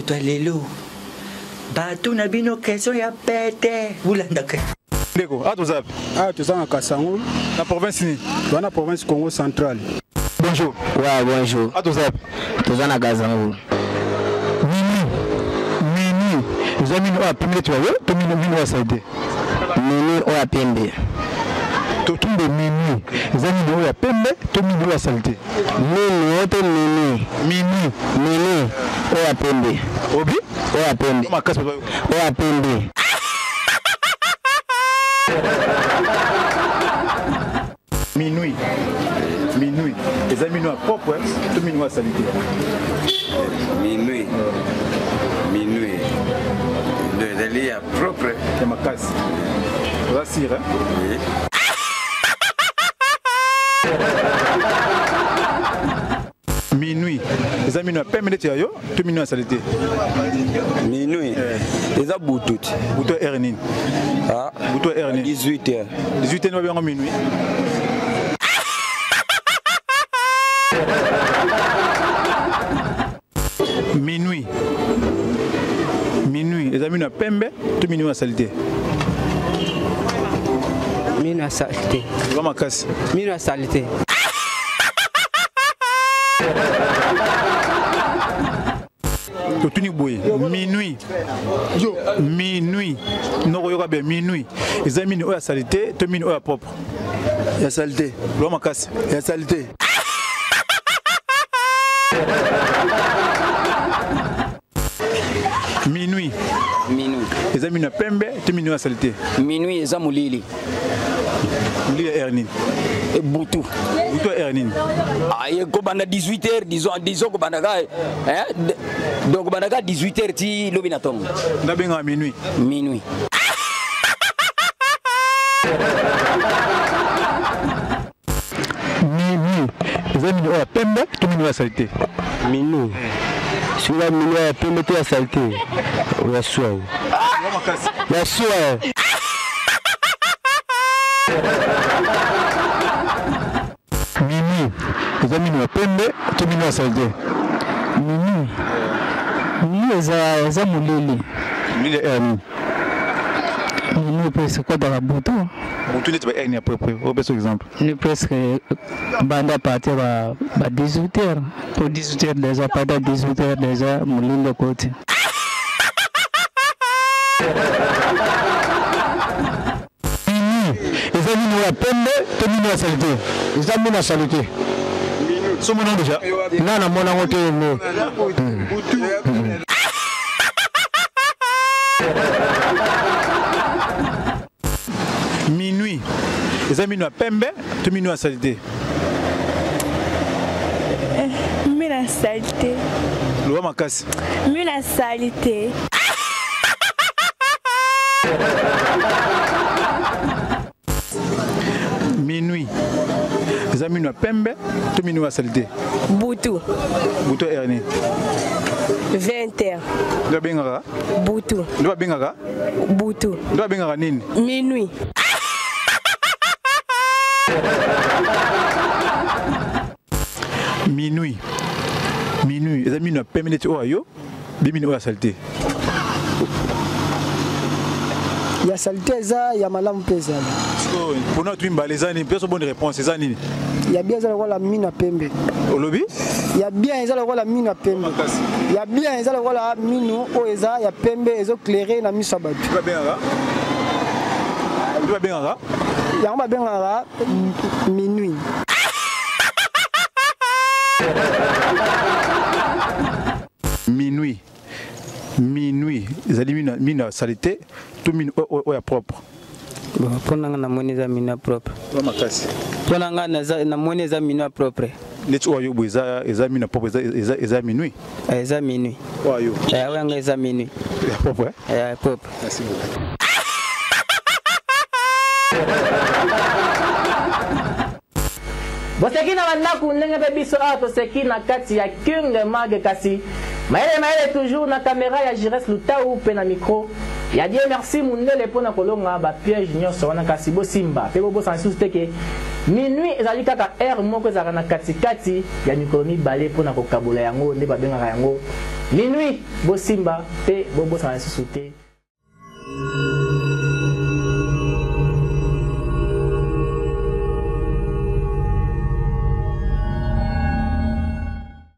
Toto ya lelo batuna bino question ya pete bolandaka. Ndeko, awa toza wapi? Awa toza na Kasangulu. Na province nini? Toza na province Congo central. Bonjour. Ouais, bonjour. Awa toza wapi? Toza na Kasangulu. Mini, mini, eza mini oyo ya pembe neti wayo to mini mini oyo ya salite? Mini oyo ya pembe. Totumbe mini, eza mini oyo ya pembe to mini oyo ya salite? Mini oyo to mini? Mini. Mini oyo ya pembe. Obi? Oyo ya pembe. Makasi oyo ya pembe. Minuit. Minuit. Eza minuit ya propre to minuit ya salite? Minuit. Minuit. Donc ezali ya propre. Ya makasi. Oza sûr hein? Oui. Minuit. Eza minuit ya pembe neti ya yo to minuit ya salite? Minuit. Eza butu ti. Butu ya heure nini? Ah, butu ya heure nini? 18 heures. 18 heures babenga minuit. Minuit. Minuit. Eza minuit ya pembe to minuit ya salite? Minuit ya salite. Eza makasi. Minuit ya salite. Totuni boye minuit minuit noko yoka bien minuit eza mini oyo ya salite to mini oyo ya propre? Ya salite. Loa makasi. Ya salite. Minuit. Minuit. Eza minuit ya pembe to minuit ya salite? Minuit eza molili. Molili ya heure nini? E butu. Butu ya heure nini? Ah, kobanda 18 heures, disons, disons kobanda ka, hein, donc kobanda ka 18 heures ti lobi na tongo. Ndabengaka minuit. Minuit. Minuit. Eza minuit oyo ya pembe to minuit ya salite? Minuit. Soki ya minuit ya pembe to ya salite? Ya swa. Ya swa. Minuit. Eza minuit ya pembe to minuit ya salite? Minuit. Minuit eza eza molili. Molili ya heure nini? Minuit presque ekotaka butu. Butu neti ba heure nini à peu près? Opesa exemple. Ni presque banda à partir ba ba 18 heures. Po 18 heures déjà, partir 18 heures déjà molili ekoti. Eza nini oyo ya pembe to nini ya salite? Eza mino ya salite. So mona déjà? Nga namona yango te me. Minuit. Eza mino ya pembe to mino ya salite? Mino ya salite. Loba makasi. Mino ya salite. Minuit. Eza mino ya pembe to mino ya salite? Butu. Butu ya heure nini? 20 heures. Nde babengaka? Butu. Nde babengaka? Butu. Nde babengaka nini? Minuit. Minuit. Minuit. Eza mino ya pembe neti oyo ya yo, be mino oyo ya salite. Ya salite eza ya malamu mpe ezali. Sikoyo mpona otuni mbala eza nini? Pesa bonne réponse eza nini? Ya bien eza lokola mino ya pembe. Olobi? Ya bien eza lokola mino ya pembe. Ya bien eza lokola mino oyo eza ya pembe ezo claire na miso ya bato. Babengaka? Babengaka? Yango babengaka minuit. Minuit. Minuit ezali mino mino ya salite to mino oyo ya propre? Bon, mpo na nga namoni eza mino ya propre. Oyo makasi. Mpo na nga namoni eza mino ya propre. Neti oyo yo boye eza eza mino ya propre eza eza eza minuit. Eza minuit. Oyo yo. Eh, oyo nga eza minuit. Ya propre. Ya propre. Merci beaucoup. Boseki na bandako ndenge mpe biso awa toseki na kati ya King Mag kasi mayele mayele toujours na camera ya Jires Lutau mpe na micro. Ya Dieu merci mundele mpo na kolonga ba piège nyonso wana, kasi bosimba mpe bobosana lisusu te ke minuit ezali kaka heure moko ezalaka na katikati ya mikolo mibale mpo na kokabola yango nde babengaka yango minuit. Bosimba mpe bobosana lisusu te.